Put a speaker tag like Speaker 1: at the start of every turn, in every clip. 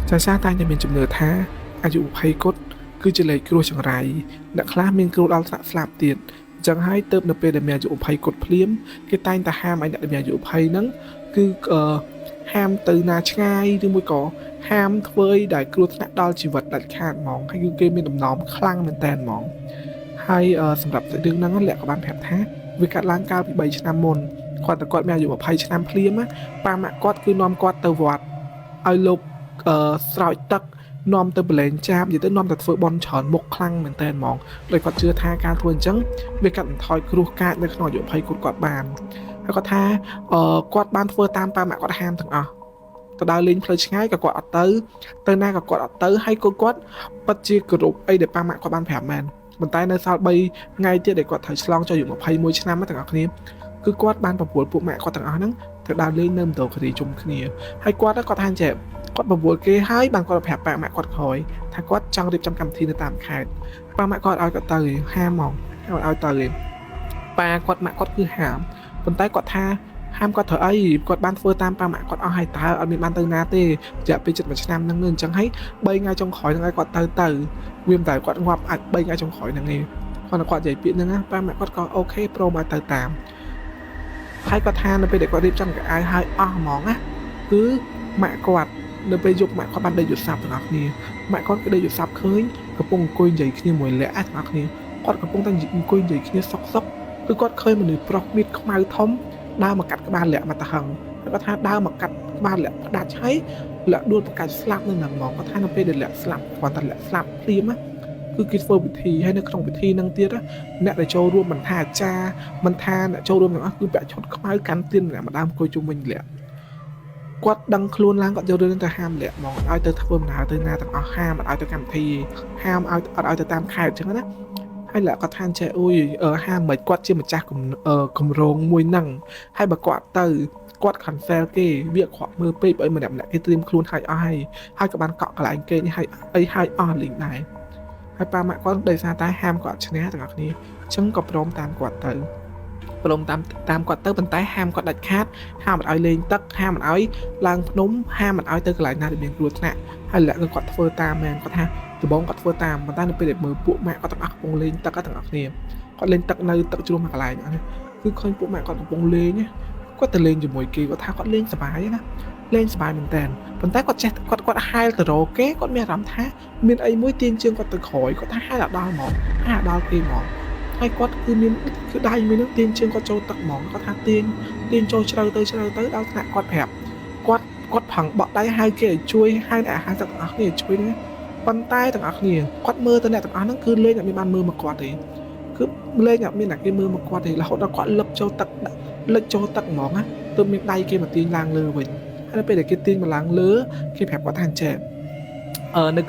Speaker 1: ចាស់ចាស់តែងតែមានជំនឿថាអាយុ20គត់គឺជាលេខគ្រោះចង្រៃអ្នកខ្លះមានគ្រោះដល់ថ្នាក់ស្លាប់ទៀតអញ្ចឹងហើយទៅនៅពេលដែលមានអាយុ20គត់ភ្លាមគេតែងតែហាមឲ្យអ្នកដែលមានអាយុ20ហ្នឹងគឺអឺហាមទៅណាឆ្ងាយឬមួយក៏ហាមធ្វើអីដែលគ្រោះថ្នាក់ដល់ជីវិតដាច់ខាតហ្មងហើយគឺគេមានដំណំខ្លាំងមែនតើហ្មងហើយសម្រាប់រឿងហ្នឹងលក្ខក៏បានប្រាប់ថាវាកាត់ឡើងកាលពី3ឆ្នាំមុនគាត់តែគាត់មានអាយុ20ឆ្នាំភ្លាមណាប៉ាម៉ាក់គាត់គឺនាំគាត់ទៅវត្តឲ្យលោក អឺស្រោចទឹកនាំទៅប្រឡែងចាបនិយាយទៅនាំទៅធ្វើបន់ច្រើនមុខខ្លាំងមែនតើហ្មងដោយគាត់ជឿថាការធ្វើអញ្ចឹងវាកាត់បន្ថយគ្រោះកាចនៅក្នុងអាយុ20គាត់គាត់បានហើយគាត់ថាអឺគាត់បានធ្វើតាមប៉ាម៉ាក់គាត់ហាមទាំងអស់ទៅដើរលេងផ្លូវឆ្ងាយក៏គាត់អត់ទៅទៅណាក៏គាត់អត់ទៅហើយក៏គាត់ពិតជាគោរពអីដែលប៉ាម៉ាក់គាត់បានប្រាប់មែនប៉ុន្តែនៅសល់3ថ្ងៃទៀតដែលគាត់ត្រូវឆ្លងចូលអាយុ21ឆ្នាំហ្នឹងទាំងអស់គ្នាគឺគាត់បានប្រពល់ពួកម៉ាក់គាត់ទាំងអស់ហ្នឹងទៅដើរលេងនៅមណ្ឌលគិរីជុំគ្នាហើយគាត់គាត់ថាអញ្ចេះ គាត់បបួលគេហើយបានគាត់ប្រាប់ប៉ាម៉ាក់គាត់ក្រោយថាគាត់ចង់រៀបចំកម្មវិធីនៅតាមខេត្តប៉ាម៉ាក់គាត់ឲ្យគាត់ទៅហាមហ្មងឲ្យទៅឯងប៉ាគាត់ម៉ាក់គាត់គឺហាមប៉ុន្តែគាត់ថាហាមគាត់ធ្វើអីគាត់បានធ្វើតាមប៉ាម៉ាក់គាត់អស់ហើយតើអត់មានបានទៅណាទេរយៈពេលជិត1ឆ្នាំហ្នឹងអញ្ចឹងហើយ3ថ្ងៃចុងក្រោយហ្នឹងឲ្យគាត់ទៅទៅវាមិនតែគាត់ងាប់អាច3ថ្ងៃចុងក្រោយហ្នឹងឯងគាត់គាត់និយាយពាក្យហ្នឹងណាប៉ាម៉ាក់គាត់ក៏ OK ព្រមឲ្យទៅតាមហើយគាត់ថានៅពេលដែលគាត់រៀបចំកៅអៅហើយអស់ហ្មងណាគឺម៉ាក់គាត់ នៅពេលយប់ម៉ាក់គាត់បានដេកយល់ស័ព្ទទាំងអស់គ្នាម៉ាក់គាត់គឺដេកយល់ស័ព្ទឃើញកំពុងអង្គុយនិយាយគ្នាមួយលក្ខទាំងអស់គ្នាគាត់កំពុងតែអង្គុយនិយាយគ្នាសុកសុកគឺគាត់ឃើញមនុស្សប្រុសមៀតខ្មៅធំដើរមកកាត់ក្បាលលក្ខមកតហឹងហើយគាត់ថាដើរមកកាត់ក្បាលលក្ខផ្ដាច់ហើយលក្ខដួលប្រកាច់ស្លាប់នៅនឹងហ្មងគាត់ថានៅពេលដែលលក្ខស្លាប់គ្រាន់តែលក្ខស្លាប់ភ្លាមណាគឺគេធ្វើពិធីហើយនៅក្នុងពិធីហ្នឹងទៀតណាអ្នកដែលចូលរួមមិនថាអាចារ្យមិនថាអ្នកចូលរួមទាំងអស់គឺពាក់ឈុតខ្មៅកាន់ទៀនម្នាក់ម្ដើមអង្គុយជុំវិញលក្ខ គាត់ដឹងខ្លួនឡើងគាត់យករឿងហ្នឹងទៅហាមលាក់ហ្មងអត់ឲ្យទៅធ្វើដំណើរទៅណាទាំងអស់ហាមអត់ឲ្យទៅកម្មវិធីហាមឲ្យអត់ឲ្យទៅតាមខេត្តអញ្ចឹងណាហើយលាក់គាត់ថាចេះអ៊ុយហាមមិនគាត់ជាម្ចាស់គម្រោងមួយហ្នឹងហើយបើគាត់ទៅគាត់ cancel គេវាអក្រក់មើលពេកបើម្នាក់ម្នាក់គេត្រៀមខ្លួនឲ្យអស់ហើយហើយក៏បានកក់កន្លែងគេនេះហើយអីហើយអស់លីងដែរហើយប៉ាម៉ាក់គាត់ដោយសារតែហាមគាត់ឈ្នះទាំងអស់គ្នាអញ្ចឹងក៏ព្រមតាមគាត់ទៅព្រមតាមតាមគាត់ទៅប៉ុន្តែហាមគាត់ដាច់ខាតហាមមិនឲ្យលេងទឹកហាមមិនឲ្យ ឡើងភ្នំហាមមិនឲ្យទៅកន្លែងណាដែលមានគ្រោះថ្នាក់ហើយលក្ខគឺគាត់ធ្វើតាមមែនគាត់ថាដំបងគាត់ធ្វើតាមប៉ុន្តែនៅពេលដែលមើលពួកម៉ាក់គាត់ទាំងអស់កំពុងលេងទឹកទាំងអស់គ្នាគាត់លេងទឹកនៅទឹកជ្រោះមួយកន្លែងហ្នឹងគឺឃើញពួកម៉ាក់គាត់កំពុងលេងគាត់ទៅលេងជាមួយគេគាត់ថាគាត់លេងសប្បាយណាលេងសប្បាយមែនតើប៉ុន្តែគាត់ចេះគាត់គាត់ហែលទៅរកគេគាត់មានអារម្មណ៍ថាមានអីមួយទាញជើងគាត់ទៅក្រោយគាត់ថាហែលដល់ដល់ហ្មងហែលដល់គេហ្មងហើយគាត់គឺមានគឺដៃមួយនឹងទាញជើងគាត់ចូលទឹកហ្មងគាត់ថាទាញទាញចូលជ្រៅទៅជ្រៅទៅដល់ថ្នាក់គាត់ប្រាប់ គាត់គាត់ប្រឹងបក់ដៃហៅគេឲ្យជួយហៅអ្នកអាហារទឹកទាំងអស់គ្នាឲ្យជួយហ្នឹងប៉ុន្តែទាំងអស់គ្នាគាត់មើលទៅអ្នកទាំងអស់ហ្នឹងគឺលេងអត់មានបានមើលមកគាត់ទេគឺលេងអត់មានអ្នកគេមើលមកគាត់ទេរហូតដល់គាត់លឹបចូលទឹកលិចចូលទឹកហ្មងណាទើបមានដៃគេមកទាញឡើងលើវិញហើយដល់ពេលដែលគេទាញមកឡើងលើគេប្រាប់គាត់ថាអញ្ចេះអឺនៅ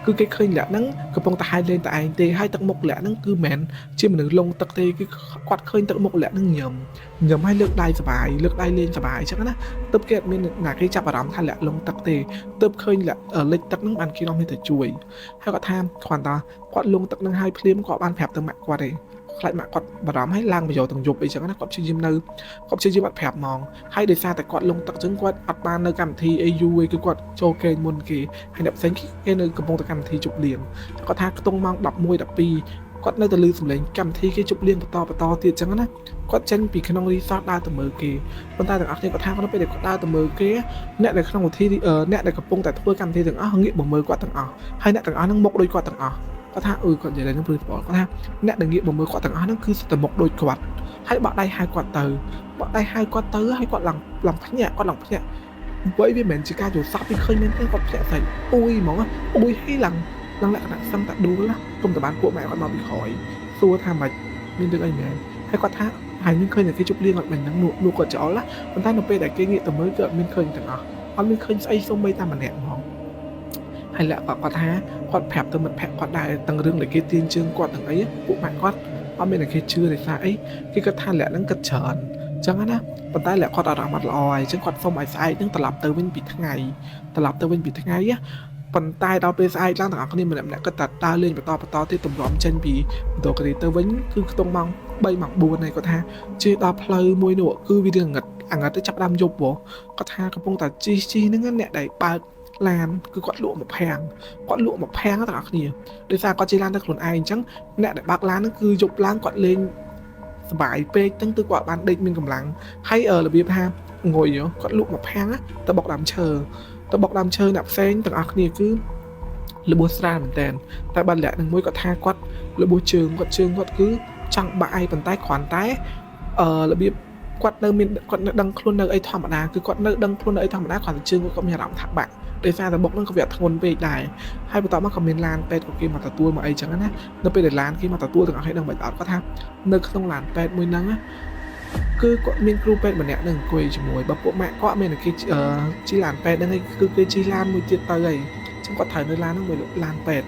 Speaker 1: គឺគេឃើញលាក់ហ្នឹងកំពុងតែហែលលេងតែឯងទេហើយទឹកមុខលាក់ហ្នឹងគឺមិនមែនជាមនុស្សលងទឹកទេគឺគាត់ឃើញទឹកមុខលាក់ហ្នឹងញឹមញឹមហើយលើកដៃសបាយលើកដៃលេងសបាយអញ្ចឹងណា ទើបគេអត់មានណាគេចាប់អារម្មណ៍ថាលាក់លងទឹកទេទើបឃើញលាក់លិចទឹកហ្នឹងបានគេនាំគ្នាទៅជួយហើយគាត់ថាគ្រាន់តែគាត់លងទឹកហ្នឹងហើយភ្លាមគាត់បានប្រាប់ទៅម៉ាក់គាត់ទេខ្លាចម៉ាក់គាត់បារម្ភហើយឡើងមកយកទាំងយប់អីចឹងណាគាត់ព្យាយាមនៅគាត់ព្យាយាមអត់ប្រាប់ហ្មងហើយដោយសារតែគាត់លងទឹកចឹងគាត់អត់បាននៅកម្មវិធីអីយូរឯងគឺគាត់ចូលគេងមុនគេហើយអ្នកផ្សេងគេនៅកំពុងតែកម្មវិធីជប់លៀងគាត់ថាខ្ទង់ម៉ោង11 12គាត់នៅតែលឺសំឡេងកម្មវិធីគេជប់លៀងបន្តបន្តទៀតចឹងណាគាត់ចេញពីក្នុងរីសតដើរទៅមើលគេ ប៉ុន្តែទាំងអស់គ្នាគាត់ថាគាត់ពេលដែលគាត់ដើរទៅមើលគេអ្នកដែលក្នុងវិធីអ្នកដែលកំពុងតែធ្វើកម្មវិធីទាំងអស់ងាកមកមើលគាត់ទាំងអស់ហើយអ្នកទាំងអស់ហ្នឹងមុខដូចគាត់ទាំងអស់គាត់ថាអឺគាត់និយាយឡើងព្រឺស្បល់គាត់ថាអ្នកដែលងាកមកមើលគាត់ទាំងអស់ហ្នឹងគឺសុទ្ធតែមុខដូចគាត់ហើយបក់ដៃហៅគាត់ទៅបក់ដៃហៅគាត់ទៅហើយគាត់ឡើងឡើងភ្ញាក់គាត់ឡើងភ្ញាក់អ្វីវាមិនមែនជាការយល់សប្តិពីឃើញមែនទេគាត់ភ្ញាក់ស្អីអ៊ុយហ្មងអ៊ុយហើយឡើងឡើងលក្ខណៈសឹងតែដួលណាគុំតែបានពួកម៉ែគាត់មកពីក្រោយសួរថាម៉េចមានរឿងអីមែនហើយគាត់ថាហើយនឹងឃើញតែគេជប់លៀងអត់មែនហ្នឹងនោះគាត់ច្អល់ណាប៉ុន្តែនៅពេលដែលគេងាកទៅមើលគឺអត់មានឃើញទាំងអស់អត់មានឃើញស្អីសូម្បីតែម្នាក់ហ្មងហើយលក្ខគាត់ថាគាត់ប្រាប់ទៅមិត្តភក្តិគាត់ដែរទាំងរឿងដែលគេទាញជើងគាត់ទាំងអីពួកម៉ាក់គាត់អត់មានតែគេជឿដោយសារអីគេគាត់ថាលក្ខហ្នឹងគិតច្រើនអញ្ចឹងណាប៉ុន្តែលក្ខគាត់អារម្មណ៍អត់ល្អហើយអញ្ចឹងគាត់សុំឲ្យស្អែកហ្នឹងត្រឡប់ទៅវិញពីថ្ងៃត្រឡប់ទៅវិញពីថ្ងៃប៉ុន្តែដល់ពេលស្អែកឡើងទាំងអស់គ្នាម្នាក់ម្នាក់គាត់តែដើរលេងបន្តបន្តទៀតទម្រាំចេញពីមណ្ឌលគិរីទៅវិញគឺខ្ទង់ម៉ោង3ម៉ោង4ហើយគាត់ថាជិះដល់ផ្លូវមួយនោះគឺវារឿងងឹតអាងឹតទៅចាប់ដើមយប់ហ៎គាត់ថាកំពុងតែជិះជិះហ្នឹងអ្នកដែលបើក ឡានគឺគាត់លក់មកភាំងគាត់លក់មកភាំងទាំងអស់គ្នាដោយសារគាត់ជិះឡានទៅខ្លួនឯងអញ្ចឹងអ្នកដែលបើកឡានហ្នឹងគឺយប់ឡើងគាត់លេងសបាយពេកហ្នឹងគឺគាត់បានដេកមានកម្លាំងហើយរបៀបថាងុយគាត់លក់មកភាំងទៅបុកដើមឈើទៅបុកដើមឈើអ្នកផ្សេងទាំងអស់គ្នាគឺរបួសស្រាលមែនតើតែបានលាក់នឹងមួយគាត់ថាគាត់របួសជើងគាត់ជើងគាត់គឺចង់បាក់អីប៉ុន្តែគ្រាន់តែរបៀបគាត់នៅមានគាត់នៅដឹងខ្លួននៅអីធម្មតាគឺគាត់នៅដឹងខ្លួននៅអីធម្មតាគ្រាន់តែជើងគាត់មានអារម្មណ៍ថាបាក់ដោយសារតែបុកហ្នឹងក៏វាធ្ងន់ពេកដែរហើយបន្ទាប់មកក៏មានឡានពេទ្យក៏គេមកទទួលមកអីចឹងណានៅពេលដែលឡានគេមកទទួលទាំងអស់ឲ្យដឹងមិនអត់គាត់ថានៅក្នុងឡានពេទ្យមួយហ្នឹងគឺគាត់មានគ្រូពេទ្យម្នាក់នឹងអង្គុយជាមួយបើពួកម៉ាក់គាត់មានតែគេជិះឡានពេទ្យហ្នឹងឯងគឺគេជិះឡានមួយទៀតទៅហើយចឹងគាត់ត្រូវនៅឡានហ្នឹងមួយឡានពេទ្យ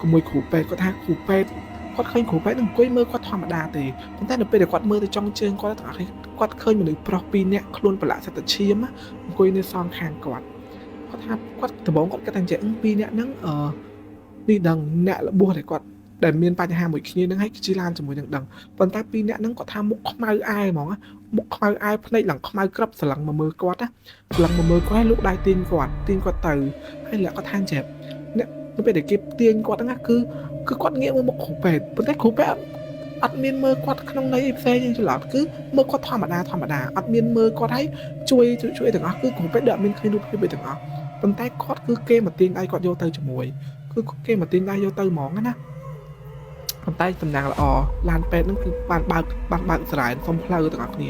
Speaker 1: ក៏មួយគ្រូពេទ្យគាត់ថាគ្រូពេទ្យគាត់ឃើញគ្រូពេទ្យនឹងអង្គុយមើលគាត់ធម្មតាទេប៉ុន្តែនៅពេលដែលគាត់មើលទៅចុងជើងគាត់ទាំងអស់គាត់ឃើញមនុស្សប្រុសពីរនាក់ខ្លួនប្រឡាក់សិតតែឈាមអង្គុយនៅសងខាងគាត់គាត់ថាគាត់ដំបូងគាត់គិតថាចេះពីរនាក់ហ្នឹងអឺនេះដឹងអ្នករបួសដែលគាត់ដែលមានបញ្ហាមួយគ្នាហ្នឹងហើយជិះឡានជាមួយនឹងដឹងប៉ុន្តែពីរនាក់ហ្នឹងគាត់ថាមុខខ្មៅអែហ្មងមុខខ្មៅអែភ្នែកឡើងខ្មៅក្រឹបស្រឡឹងមកមើលគាត់ណាស្រឡឹងមកមើលគាត់ហើយលោកដៃទាញគាត់ទាញគាត់ទៅហើយលាក់គាត់ថាចេះអ្នកនៅពេលដែលគេទាញគាត់ហ្នឹងគឺគាត់ងាកមើលមុខគ្រូពេទ្យប៉ុន្តែគ្រូពេទ្យអត់មានមើលគាត់ក្នុងន័យអីផ្សេងទេច្រឡំគឺមើលគាត់ធម្មតាធម្មតាអត់មានមើលគាត់ហើយជួយជួយទាំងអស់គឺគ្រូពេទ្យដូចអត់មានឃើញរូបភាពអីទាំងអស់ប៉ុន្តែគាត់គឺគេមកទាញដៃគាត់យកទៅជាមួយគឺគេមកទាញដៃយកទៅហ្មងណាប៉ុន្តែតំណាងល្អឡានពេទ្យហ្នឹងគឺបានបើកបានបើកស្រែនសុំផ្លូវទាំងអស់គ្នា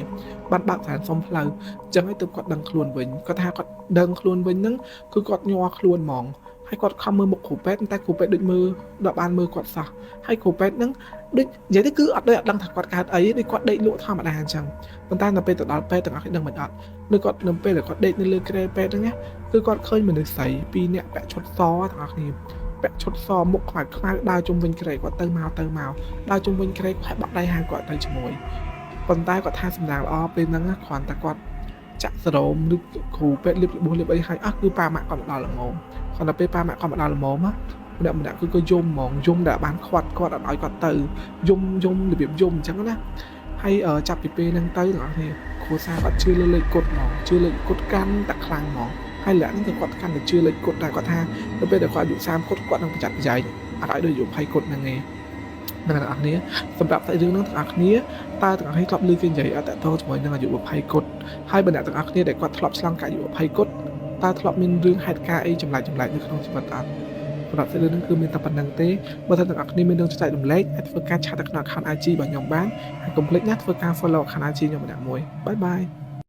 Speaker 1: បានបើកស្រែនសុំផ្លូវអញ្ចឹងហើយទើបគាត់ដឹងខ្លួនវិញគាត់ថាគាត់ដឹងខ្លួនវិញហ្នឹងគឺគាត់ញ័រខ្លួនហ្មងហើយគាត់ខំមើលមុខគ្រូពេទ្យតែគ្រូពេទ្យដូចមើលដល់បានមើលគាត់សោះហើយគ្រូពេទ្យហ្នឹងដូចនិយាយទៅគឺអត់ដូចអត់ដឹងថាគាត់កើតអីដូចគាត់ដេកលក់ធម្មតាអញ្ចឹងប៉ុន្តែដល់ពេលទៅដល់ពេទ្យទាំងអស់គេដឹងមិនអត់នៅគាត់នៅពេលដែលគាត់ដេកនៅលើគ្រែពេទ្យហ្នឹងណាគឺគាត់ឃើញមនុស្សស្រីពីរនាក់ពាក់ឈុតសទាំងអស់គ្នាពាក់ឈុតសមុខខ្មៅខ្មៅដើរជុំវិញគ្រែគាត់ទៅមកទៅមកដើរជុំវិញគ្រែគាត់បាក់ដៃហៅគាត់ទៅជាមួយប៉ុន្តែគាត់ថាសម្ដាងល្អពេលហ្នឹងគ្រាន់តែគាត់ចាក់សរោមឬគ្រូពេទ្យលាបរបួសលាបអីឲ្យអស់គឺប៉ាម៉ាក់គាត់មកដល់ល្មមគាត់ដល់ពេលប៉ាម៉ាក់គាត់មកដល់ល្មមម្នាក់ម្នាក់គឺក៏យំហ្មងយំដែលបានខ្វាត់គាត់អត់ឲ្យគាត់ទៅយំយំរបៀបយំអញ្ចឹងណាហើយចាប់ពីពេលហ្នឹងទៅទាំងអស់គ្នាគ្រួសារគាត់ជឿលើលេខគត់ហ្មងជឿលេខគត់កាន់តែខ្លាំងហ្មងហើយលក្ខហ្នឹងគឺគាត់កាន់តែជឿលេខគត់ដែរគាត់ថានៅពេលដែលគាត់អាយុ30គត់គាត់នឹងប្រចាំប្រយែងអត់ឲ្យដូចអាយុ20គត់ហ្នឹងឯងអ្នកទាំងអស់គ្នាសម្រាប់សាច់រឿងហ្នឹងទាំងអស់គ្នាតើទាំងអស់គ្នាធ្លាប់ឮគេនិយាយអត់តទៅជាមួយនឹងអាយុ20គត់ហើយបើអ្នកទាំងអស់គ្នាដែលគាត់ធ្លាប់ឆ្លងកាត់អាយុ20គត់តើធ្លាប់មានរឿងហេតុការណ៍អីចម្លែកចម្លែកនៅក្នុងជីវិតអត់សម្រាប់សាច់រឿងហ្នឹងគឺមានតែប៉ុណ្្នឹងទេបើថាទាំងអស់គ្នាមានរឿងចែករំលែកអាចធ្វើការឆាតទៅក្នុង account IG របស់ខ្ញុំបានហើយកុំភ្លេចណាធ្វើការ follow account IG ខ្ញុំម្នាក់មួយបាយបាយ។